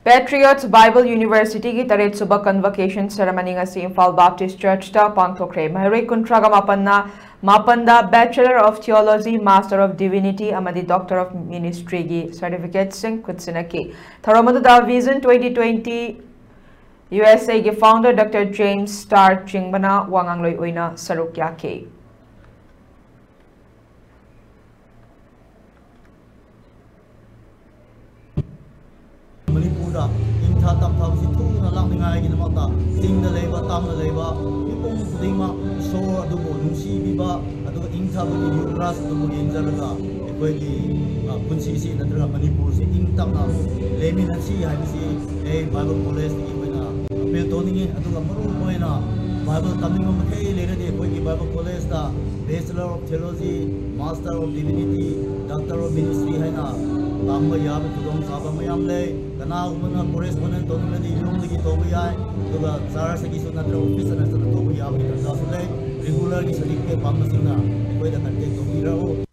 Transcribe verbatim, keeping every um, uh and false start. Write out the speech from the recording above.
Patriots Bible University ꯒꯤ ꯇꯔꯦꯠ ꯁꯨꯕ Convocation Ceremony ꯉꯁꯤ ꯏꯝꯐꯥꯜ ꯕꯥꯞꯇꯤꯁ ꯆꯔꯆꯇ ꯄꯥꯡꯊꯣꯛꯈ꯭ꯔꯦ꯫ ꯃꯍꯩꯔꯣꯏ ꯀꯨꯟꯊ꯭ꯔꯥꯒ ꯃꯥꯄꯟꯅ ꯃꯥꯄꯟꯗ Bachelor of Theology, Master of Divinity ꯑꯃꯗꯤ Doctor of Ministry ꯒꯤ certificate ꯁꯤꯡ ꯈꯨꯠꯁꯤꯟꯅꯈꯤ꯫ ꯊꯧꯔꯝ ꯑꯗꯨꯗ Vision twenty twenty U S A ꯒꯤ founder Doctor James Starr ꯆꯤꯡꯕꯅ ꯋꯥ ꯉꯥꯡꯂꯣꯏ ꯑꯣꯏꯅ ꯁꯔꯨꯛ ꯌꯥꯈꯤ꯫ ꯃꯅꯤꯄꯨꯔꯗ ꯏꯪꯊ ꯇꯝꯊꯕꯁꯤ ꯊꯨꯅ ꯂꯥꯛꯅꯤꯡꯉꯥꯏꯒꯤꯗꯃꯛꯇ ꯆꯤꯡꯗ ꯂꯩꯕ, ꯇꯝꯗ ꯂꯩꯕ ꯃꯤꯄꯨꯝ ꯈꯨꯗꯤꯡꯃꯛ ꯏꯁꯣꯔ ꯑꯗꯨꯕꯨ ꯅꯨꯡꯁꯤꯕꯤꯕ, ꯑꯗꯨꯒ ꯏꯪꯊꯕꯒꯤ ꯌꯨꯒ꯭ꯔꯥꯁ ꯑꯗꯨꯕꯨ ꯌꯦꯡꯖꯔꯒ ꯑꯩꯈꯣꯏꯒꯤ, ꯑ, ꯄꯨꯟꯁꯤꯁꯤ ꯅꯠꯇ꯭ꯔꯒ ꯃꯅꯤꯄꯨꯔꯁꯤ ꯏꯪ ꯇꯞꯅ ꯑꯃꯨꯛ ꯂꯩꯃꯤꯟꯅꯁꯤ ꯍꯥꯏꯕꯁꯤ ꯑꯩ ꯕꯥꯏꯕꯜ ꯀꯣꯂꯦꯖꯇꯒꯤ ꯑꯩꯈꯣꯏꯅ ꯑꯄꯤꯜ ꯇꯧꯅꯤꯡꯉꯤ꯫ ꯑꯗꯨꯒ ꯃꯔꯨ ꯑꯣꯏꯅ ꯕꯥꯏꯕꯜ ꯇꯝꯅꯤꯡꯕ ꯃꯈꯩ ꯂꯩꯔꯗꯤ ꯑꯩꯈꯣꯏꯒꯤ ꯕꯥꯏꯕꯜ ꯀꯣꯂꯦꯖꯇ Bachelor of Theology, Master of Divinity, Doctor of Ministry ꯍꯥꯏꯅ ꯇꯝꯕ ꯌꯥꯕ ꯈꯨꯗꯣꯡꯆꯥꯕ ꯃꯌꯥꯝ ꯂꯩ꯫ ꯀꯅꯥꯒꯨꯝꯕꯅ correspondence ꯇꯧꯅꯤꯡꯂꯗꯤ ꯌꯨꯝꯗꯒꯤ ꯇꯧꯕ ꯌꯥꯏ, ꯑꯗꯨꯒ ꯆꯔꯆꯇꯒꯤꯁꯨ ꯅꯠꯇ꯭ꯔꯒ ꯑꯣꯐꯤꯁꯇ ꯅꯠꯇ꯭ꯔꯒ ꯇꯧꯕ ꯌꯥꯕꯒꯤ ꯇꯥꯟꯖꯥꯁꯨ ꯂꯩ꯫ Regularꯒꯤ certificate ꯄꯥꯝꯕꯁꯤꯡꯅ ꯑꯩꯈꯣꯏꯗ contact ꯇꯧꯕꯤꯔꯛꯎ꯫